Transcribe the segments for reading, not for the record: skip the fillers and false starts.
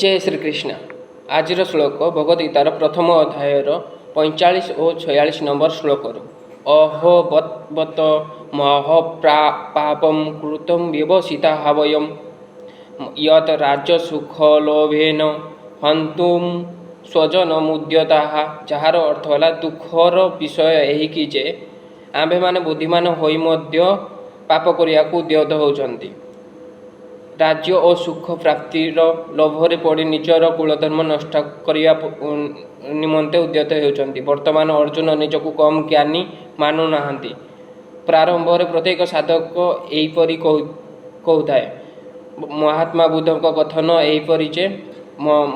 ଜୟ ଶ୍ରୀକୃଷ୍ଣ। ଆଜିର ଶ୍ଳୋକ ଭଗବତ ଗୀତାର ପ୍ରଥମ ଅଧ୍ୟାୟର 45 ଓ 46 ନମ୍ବର ଶ୍ଳୋକରୁ। ଅହୋ ବତ ମହାପାପಂ କୃତಂ ବ୍ୟବସିତା ବୟମ୍ ୟତ୍ ରାଜ୍ୟସୁଖଲୋଭେନ ହନ୍ତୁମ୍ ସ୍ୱଜନମୁଦ୍ୟତାଃ। ଯାହାର ଅର୍ଥ ହେଲା, ଦୁଃଖର ବିଷୟ ଏହିକି ଯେ ଆମ୍ଭେମାନେ ବୁଦ୍ଧିମାନ ହୋଇ ମଧ୍ୟ ପାପ କରିବାକୁ ଉଦ୍ୟତ ହେଉଛନ୍ତି। ରାଜ୍ୟ ଓ ସୁଖ ପ୍ରାପ୍ତିର ଲୋଭରେ ପଡ଼ି ନିଜର କୁଳଧର୍ମ ନଷ୍ଟ କରିବା ନିମନ୍ତେ ଉଦ୍ୟତ ହେଉଛନ୍ତି। ବର୍ତ୍ତମାନ ଅର୍ଜୁନ ନିଜକୁ କମ୍ ଜ୍ଞାନୀ ମାନୁନାହାନ୍ତି। ପ୍ରାରମ୍ଭରେ ପ୍ରତ୍ୟେକ ସାଧକ ଏହିପରି କହୁଥାଏ। ମହାତ୍ମା ବୁଦ୍ଧଙ୍କ କଥନ ଏହିପରି ଯେ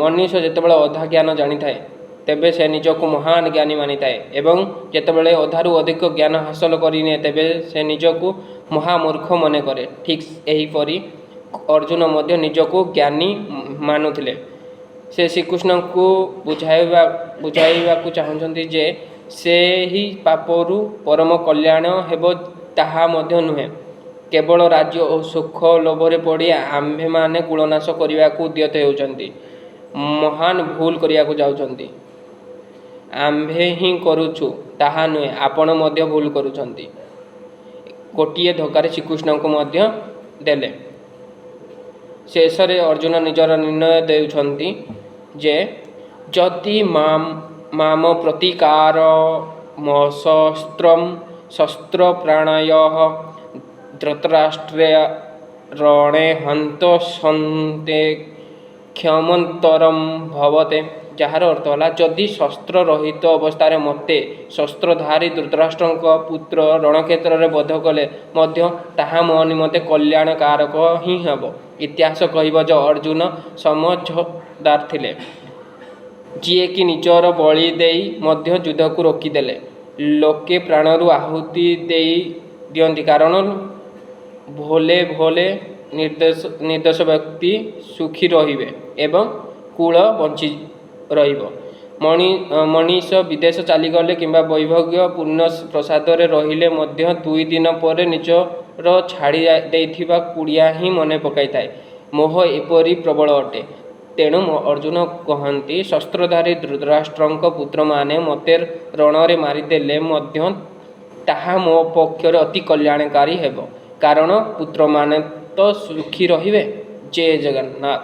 ମନୁଷ୍ୟ ଯେତେବେଳେ ଅଧା ଜ୍ଞାନ ଜାଣିଥାଏ, ତେବେ ସେ ନିଜକୁ ମହାନ ଜ୍ଞାନୀ ମାନିଥାଏ ଏବଂ ଯେତେବେଳେ ଅଧାରୁ ଅଧିକ ଜ୍ଞାନ ହାସଲ କରିନିଏ, ତେବେ ସେ ନିଜକୁ ମହାମୂର୍ଖ ମନେ କରେ। ଠିକ୍ ଏହିପରି ଅର୍ଜୁନ ମଧ୍ୟ ନିଜକୁ ଜ୍ଞାନୀ ମାନୁଥିଲେ। ସେ ଶ୍ରୀକୃଷ୍ଣଙ୍କୁ ବୁଝାଇବାକୁ ଚାହୁଁଛନ୍ତି ଯେ ସେହି ପାପରୁ ପରମ କଲ୍ୟାଣ ହେବ ତାହା ମଧ୍ୟ ନୁହେଁ। କେବଳ ରାଜ୍ୟ ଓ ସୁଖ ଲୋଭରେ ପଡ଼ି ଆମ୍ଭେମାନେ କୁଳନାଶ କରିବାକୁ ଉଦ୍ୟତ ହେଉଛନ୍ତି, ମହାନ ଭୁଲ କରିବାକୁ ଯାଉଛନ୍ତି। ଆମ୍ଭେ ହିଁ କରୁଛୁ ତାହା ନୁହେଁ, ଆପଣ ମଧ୍ୟ ଭୁଲ କରୁଛନ୍ତି। ଗୋଟିଏ ଧକ୍କାରେ ଶ୍ରୀକୃଷ୍ଣଙ୍କୁ ମଧ୍ୟ ଦେଲେ। ଶେଷରେ ଅର୍ଜୁନ ନିଜର ନିର୍ଣ୍ଣୟ ଦେଉଛନ୍ତି ଯେ ଯଦି ମାମ ପ୍ରତିକାରମଶସ୍ତ୍ରಂ ଶସ୍ତ୍ରପାଣୟଃ ଧୃତରାଷ୍ଟ୍ର ରଣେ ହନ୍ତସନ୍ତେ କ୍ଷମନ୍ତରଂ ଭବତେ। ଯାହାର ଅର୍ଥ ହେଲା, ଯଦି ଶସ୍ତ୍ର ରହିତ ଅବସ୍ଥାରେ ମୋତେ ଶସ୍ତ୍ରଧାରୀ ଧୃତରାଷ୍ଟ୍ରଙ୍କ ପୁତ୍ର ରଣକ୍ଷେତ୍ରରେ ବଧ କଲେ ମଧ୍ୟ ତାହା ମୋ ନିମନ୍ତେ କଲ୍ୟାଣକାରକ ହିଁ ହେବ। ଇତିହାସ କହିବ ଯେ ଅର୍ଜୁନ ସମଝଦାର ଥିଲେ, ଯିଏକି ନିଜର ବଳି ଦେଇ ମଧ୍ୟ ଯୁଦ୍ଧକୁ ରୋକିଦେଲେ। ଲୋକେ ପ୍ରାଣରୁ ଆହୁତି ଦେଇ ଦିଅନ୍ତି, କାରଣ ଭଲେ ଭଲେ ନିର୍ଦ୍ଦୋଷ ବ୍ୟକ୍ତି ସୁଖୀ ରହିବେ ଏବଂ କୁଳ ବଞ୍ଚି ରହିବ। ମଣିଷ ବିଦେଶ ଚାଲିଗଲେ କିମ୍ବା ବୈଭବ ପୂର୍ଣ୍ଣ ପ୍ରାସାଦରେ ରହିଲେ ମଧ୍ୟ 2 ଦିନ ପରେ ନିଜର ଛାଡ଼ି ଦେଇଥିବା କୁଡ଼ିଆ ହିଁ ମନେ ପକାଇଥାଏ। ମୋହ ଏପରି ପ୍ରବଳ ଅଟେ। ତେଣୁ ଅର୍ଜୁନ କହନ୍ତି, ଶସ୍ତ୍ରଧାରୀ ଧୃତରାଷ୍ଟ୍ରଙ୍କ ପୁତ୍ରମାନେ ମୋତେ ରଣରେ ମାରିଦେଲେ ମଧ୍ୟ ତାହା ମୋ ପକ୍ଷରେ ଅତି କଲ୍ୟାଣକାରୀ ହେବ, କାରଣ ପୁତ୍ରମାନେ ତ ସୁଖୀ ରହିବେ। ଜୟ ଜଗନ୍ନାଥ।